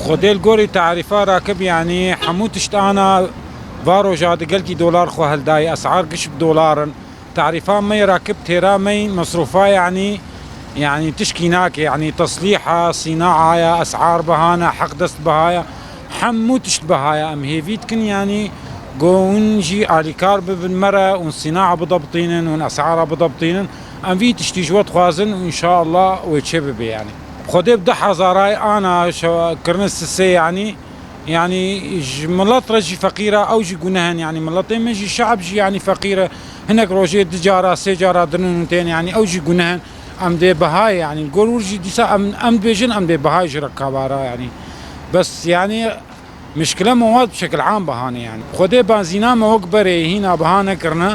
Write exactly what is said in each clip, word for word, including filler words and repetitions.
Xwedê li gorî tarîfa rakib, yanî hemû tişt ana va roja di gelkî dolar xwe heldayî, esar giş bi dolar in. Tarîfa me yê rakib têra me yî mesrûfa, yanî, yanî tişkî nake, yanî teslîha, sînaa ya, esar biha ne, heq dest biha ya, hemû tişt biha ya. Em hêvî dikin, yanî go hûn jî alîkar bibin me re, hûn sînaa bidebitînin, hûn esara bidebitînin. Em vî tiştî ji we dixwazin û înşallah wê çê bibe, yanî. Xwedê bi du hezarayê ana şewa-, kirine sisê, yanî, yanî ji milet re jî feqîr e, ew jî guneh in, yanî miletê me jî, şe'b jî, yanî feqîr e. Hinek rojê du cara, sê cara dinin û tên, yanî ew jî guneh in. Em dê bihayê, yanî gor wir jî dîsa em, em dibêjin, em dê bihayê ji rekabara, yanî. Bes, yanî, mişkile mewad bi şekil am bihane, yanî. Xwedê benzîna me wek berê hîna biha nekirine,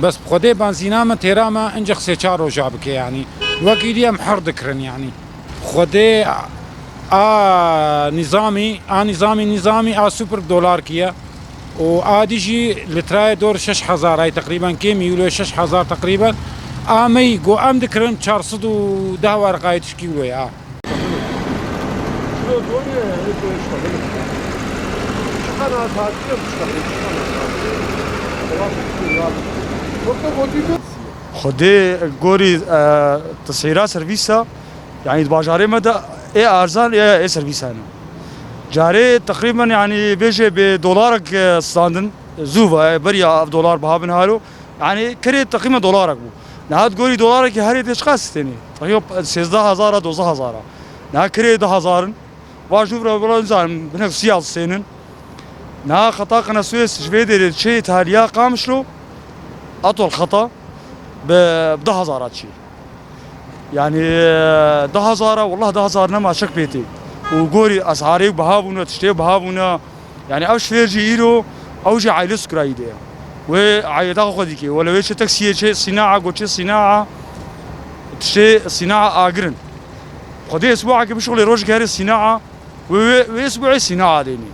bes bi Xwedê benzîna me têra me incex sê çar roja bike, yanî. Wekî dî em her dikirin, yanî. Xwedê a nîzamî, a nîzamî, nîzamî a super dolar kiye. Û a dî jî litrayê dor şeş hezar ay teqrîben, kêmî wilo şeş hezar teqrîben. A me yî go em dikirin çar sed û deh werqayê tişkî wilo ye a. Xwedê gorî, e, tesîra servîsa, yanî di bajarê me de ê arzan ê, ê servîsa ne. Carê teqrîben, yanî bêje bê dolarek, e, standin, zû ve, beriya ev dolar biha bin halo. Yanî kirê teqrîben dolarek bû. Niha di gorî dolarekî herê tê çiqas tênê? Teqrîben sêzdeh hezar a, dozdeh hezar a. Niha kirê du hezar in. Va jû re wela nizanim, hinek siyal stênin. Niha xeta Qenesuês ji vê derê çê Îtalya Qamişlo, atol xeta bi, bi du hezar a çî. Yanî, e, du hezar a, wallah du hezar nema çek pê tê. Û gorî esarê biha bûne, tiştê biha bûne. Yanî ew şfêr jî îro, ew jî aile sukirayî de ye. Wê aileta xwe xwedî ke. Wele wê çê teksiyê çê sînaa, go çê sînaa, tiştê sînaa agir in. Xwedê esbuakê bişuxulê rojekê herê sînaa, wê, wê, wê esbuê sînaa dênê.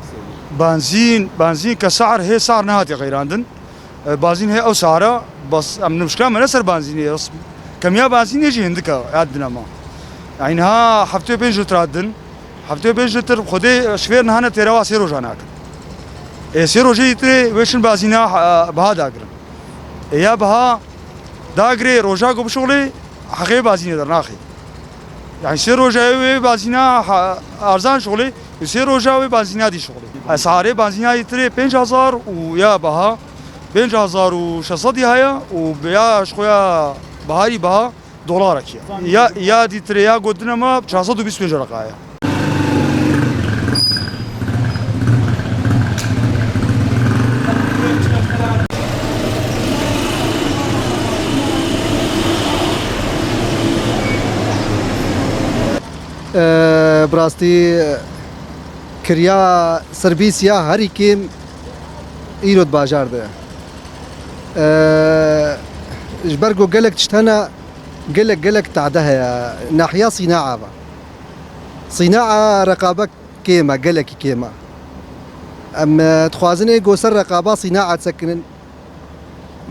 Benzîn, benzîn ke sa'r hê sa'r nehatiye qeyrandin. E, benzîn hê ew sara, bas em nimşka me ne ser benzînê, bas kemiya benzînê jî hindik e, ya dine ma. Yanî niha heftê pênc litra din, heftê pênc litr xwedê şfêr niha ne têra wa sê roja nakin. E, sê rojê yîtirê wê çin benzîna, e, biha dagirin. E, ya biha dagirê roja ku bişuxulê heqê benzînê dernaxê. Yanî sê roja wê benzîna ha-, arzan şuxulê, sê roja wê benzîna dî şuxulê. Esarê benzîna yîtirê pênc hezar û ya biha, pênc hezar û şeş sed heye û ya ji xwe ya biharî biha dolarek ye. Ya, ya dîtirê ya gotine me çar sed û bîst û pênc reqa ye. Eee, bi rastî, kiriya serbîsiya herî kêm îro di bajar de. Eee, ji ber ku gelek tişt hene, gelek, gelek tade heye. Nahiya sînaa ve. Sînaa reqabek kêm e, gelekî kêm e. Em, e, dixwazin ê ku ser reqaba sînaa sekinin.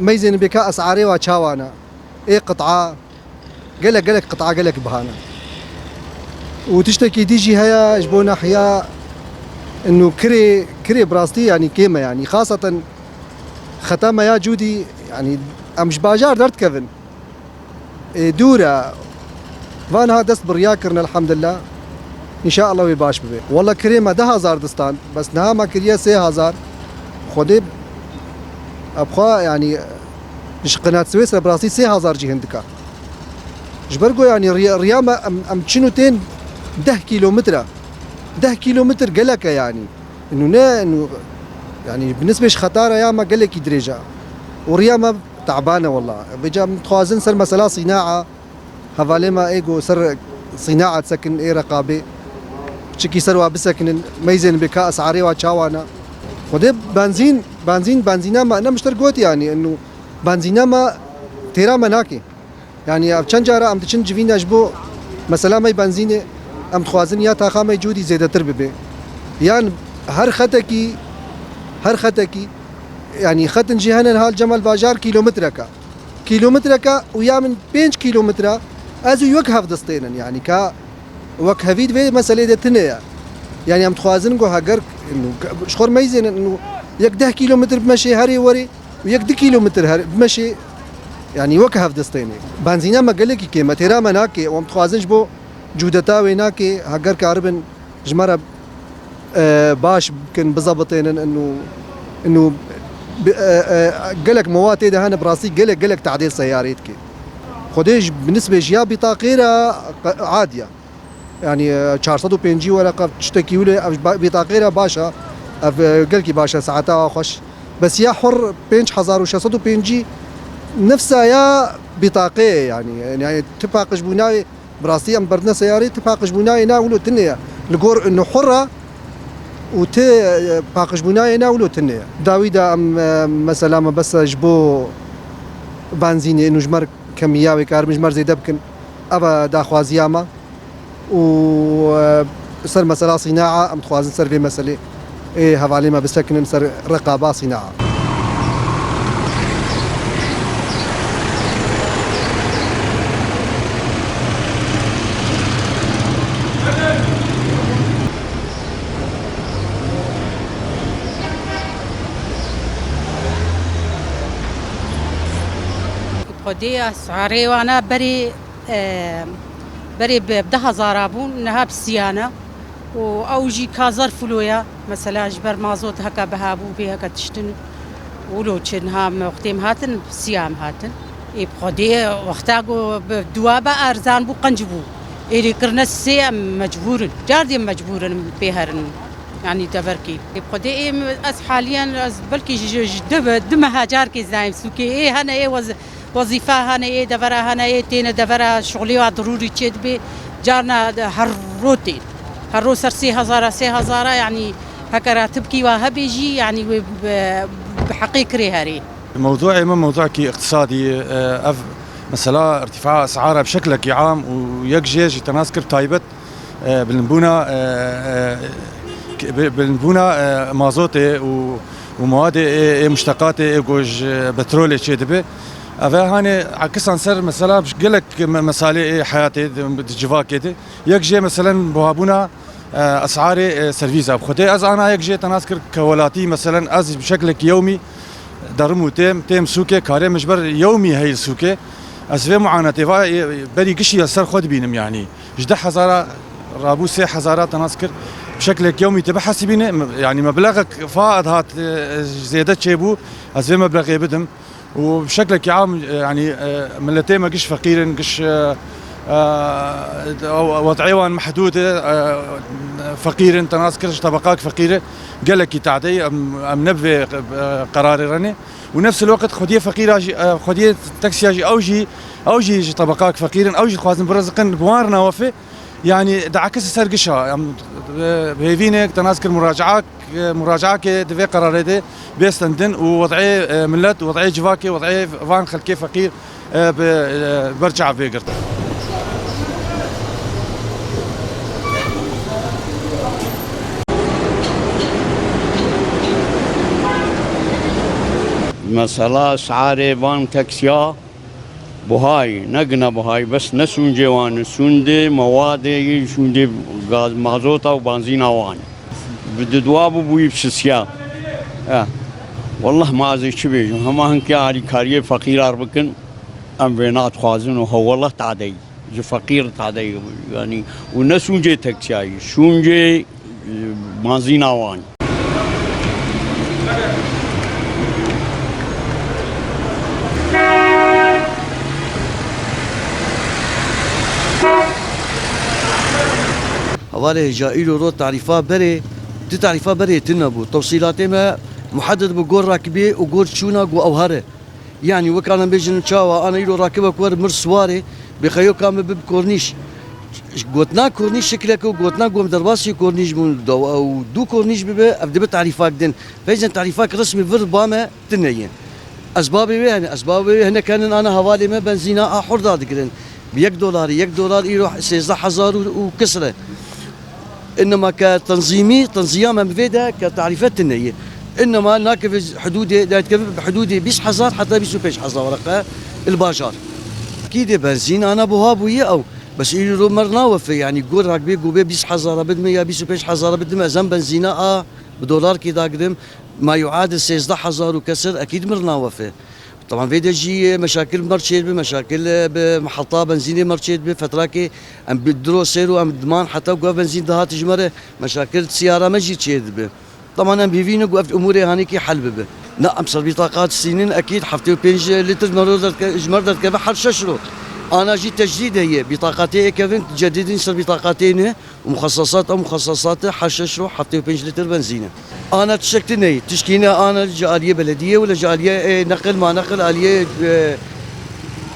Meyzên bêka esarê wa çawa ne. Ê qit'a, gelek, gelek qit'a gelek biha ne. Û tiştekî dî jî heye ji bo nahiya inu kirê, kirê bi rastî yanî kêm e yanî. Xaseten xeta me ya cûdî yanî em ji bajar derdikevin. Ê, dûr e. Van ha dest bi riya kirin, elhamdulillah. Înşallah wê baş bibe. Walla kirê me du hezar distan, bes niha me kiriye sê hezar. Xwedê, ev xwe, yanî, ji Qenesuês re bi rastî sê hezar jî hindik e. Ji ber ku, yanî, riya, riya me em, em çin û tên deh kîlometre. Deh kîlometre gelek e, yanî. Inu ne, inu, yanî, bi nisbê ji xeta re ya me gelekî dirêj e. Û riya me Teban e wela. Vêca em dixwazin ser mesela sînaa, hevalê me ê ku ser sînaa disekin ê reqabê, çikî ser wa bisekinin, meyzên bê ka esarê wa çawa ne. Xwedê benzîn, benzîn, benzîna me, ne mişter got yanî, inu benzîna me têra me nake. Yanî ev çend cara em diçin civîna ji bo mesela me benzînê, em dixwazin ya taxa me cûdî zêdetir bibe. Yan her xetekî, her xetekî, yanî xetin jî hene niha li Cemal Bajar kîlometreka. Kîlometreka û ya min pênc kîlometre ez û wek hev distênin. Yanî ka wek hevî di vê meselê de tune ye. Yani em dixwazin ku heger, inu, ji xwe meyzênin, inu, yek deh kîlometr bimeşê herê werê û yek du kîlometr her bimeşê, yani wek hev destênê. Benzîna me gelekî kêm e, têra me nake û em dixwazin ji bo cûdeta wê nake, heger karibin ji me re, e, baş bikin, bizebitênin, inu, inu, bi, e, e, gelek mewad tê de hene, bi rastî gelek, gelek tadê seyarê dike. Xwedê ji, bi nisbê ji ya bîtaqê re, qe-, adiya. Yani, e, çar sed û pêncî wereqa tiştekî wilo, ev ba-, bîtaqê re baş e. Ev, e, gelkî baş e, saeta xweş. Bes ya hur pênc hezar û şeş sed û pêncî nifsa ya bîtaqê ye yani. Yani, yani ti paqij bû nayê, bi rastî em berdine seyarê, ti paqij bû nayê na wilo tune ye. Li gor inu hur e û ti, e, paqij bû nayê na wilo tune ye. Dawî de em, e, mesela me bes e ji bo benzînê inu ji me re kemiya wê karibin ji me re zêde bikin. Ev e daxwaziya me. û, e, ser mesela sînaa, em dixwazin ser vê meselê ê hevalê me bisekinin ser reqaba sînaa. Xwedê esarê wana berê E, berê bi deh hezara bûn, niha bi siya ne. Û ew jî ka zerf wilo ye. Mesela ji ber mazot heke biha bû, bê heke tiştin wilo çi, niha me wextê em hatin, bi siya em hatin. Ê, bi Xwedê wexta ku bi duwa be erzan bû, qenc bû. Êrî kirine sê em mecbûr in. Car dê mecbûr in em pê herin. Yanî deverkê. Ê, bi Xwedê ê, ez haliyen, ez belkî ji, ji du, du meha carkê zayim sûkê. Ê, hene ê wez-, Wezîfa hene yê, devera hene yê, têne devera şixulê wa dirûrî çêdibê. Carna de her ro tên. Her ro ser sê hezara, sê hezara, yanî heke ratibkî wa hebê jî, yanî wê bi, bi heqê kirê herê. Mewdûê me mewdûekî îqtisadî ye. Ev mesela irtîfa esara bi şeklekî am û yek jê jî te nas kir taybet. E, bilinbûna, e, e, bi-, bilinbûna, e, mazotê û, û mawadê ê, ê muşteqatê ê ku ji petrolê çêdibe. Ev e hanê ekisan ser mesela gelek me-, mesalê ê heyatê di, di civakê de. Yek jê meselen buhabûna, e, esarê, e, servîsa. Bi Xwedê ez ana yek jê te nas kir ke welatî meselen ez bi şeklek yewmî derim û têm, têm sûkê, karê min ji ber yewmî heyl sûkê. Ez vê muanetê va, e, berî gişî ez ser xwe dibînim yanî. Ji deh hezara rabû sê hezara te nas kir. Bi şeklek yewmî te bihesibîne, me-, yanî meblexek faid hat, e, zêde çêbû. Ez vê meblexê bidim. Û bi şeklekî am, e, yanî, e, miletê me giş feqîr in, giş, e, e, wed'ê wan mehdûd e, e, feqîr in, te nas kir ji tebaqak feqîr e, gelekî tadê ye, em, em ne bi vê, e, qerarê re ne. Û nefs el-weqt xwediyê feqîra jî, e, xwediyê teksiya jî, ew jî, ew jî ji tebaqak feqîr in, ew jî dixwazin biriziqin, bi wan re nawefe. Yanî diekise ser gişa, em, e, bi hêvî ne, te nas kir muracaak, e, muracaakê di vê qerarê de bê stendin û wed'ê, e, milet, wed'ê civakê, wed'ê van xelkê feqîr, e, bi, e, ber çav bê girt. Mesela esarê van teksiya buhayî, ne gine buhayî, bes ne sûncê wan e, sûndê mewadê yê, sûndê gaz, mazota û benzîna wan e. Bi didwa bû bûyî bi sisiya. Eh. Wallah ma ez ê çi bêjim, hema hinkê alîkariyê feqîrar bikin, em vê nadixwazin û he wallah tadeyî. Ji feqîr tadeyî, yanî, û ne sûncê teksiyayî, sûncê, e, manzîna wan. Hevalê hêja îro ro tarîfa berê, tu tarîfa berê tune bû. Tefsîlatê me muhedded bû gor rakibiyê û gor çûna ku ew here. Yanî wek ana bêjin çawa, ana îro rakibe ku wer mir siwarê, bê xeyo ka me bib kornîş. Gotina kornîş şikleke û gotina ku em derbasî kornîş bûn, da û du kornîş bibe, ev dibe tarîfak din. Feyzen tarîfak resmî vir ba me tune ye. Ezbabê wê hene, ezbabê wê hinek henin ana hevalê me benzîna a hur dadigirin. Bi yek dolarî, yek dolar îro sêzdeh hezar û, û kisre. Înema ke tenzîmî, tenziya me bi vê de ke tarîfe tune ye. Înema nakeve hudûdê, derdikeve bi hudûdê bîst hezar heta bîst û pênc hezar wereqe li bajar. Kî dê benzîn ana buha bûye ew. Bes îro mir nawefe, yanî got rakbê gobê bîst hezara bidime ya bîst û pênc hezara bidime, ez em benzîna a bi dolarkê dagirim, ma yuadil sêzdeh hezar û kesir ekîd mir nawefe. Taban vê de jî meşakil mir çêdibe, meşakil, e, bi meheta benzînê mir çêdibe, fetrakê em bi diro sêr û em diman heta ku ev benzîn dihat ji me re, meşakil siyara me jî çêdibe. Taban em bivînin ku ev umûrê hanîkî hel bibe. Na em ser bîtaqat stînin, ekîd heftê û pênc litr mero derdike-, ji mer derdikeve her şeş ro. Ana jî tecdîd heye. Bîtaqatê ê kevin cedidîn ser bîtaqatê ne. Û muxesesat, ew muxesesat e her şeş ro heftê û pênc litr benzîn e. Ana tiştek tune ye. Tişkî ne ana ji aliyê belediyê wila ji aliyê, e, neqil ma neqil aliyê, e,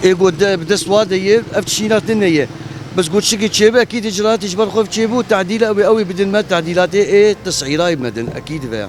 ê ku de, bi dest wa de ye, ev tişîna tune ye. Bes got tiştekî çêbe, ekîd icraatî ji ber xwe çêbû, tedîla ew ê, ew ê bidin me, tedîlatê ê tesîrayê me din, ekîd ve ya.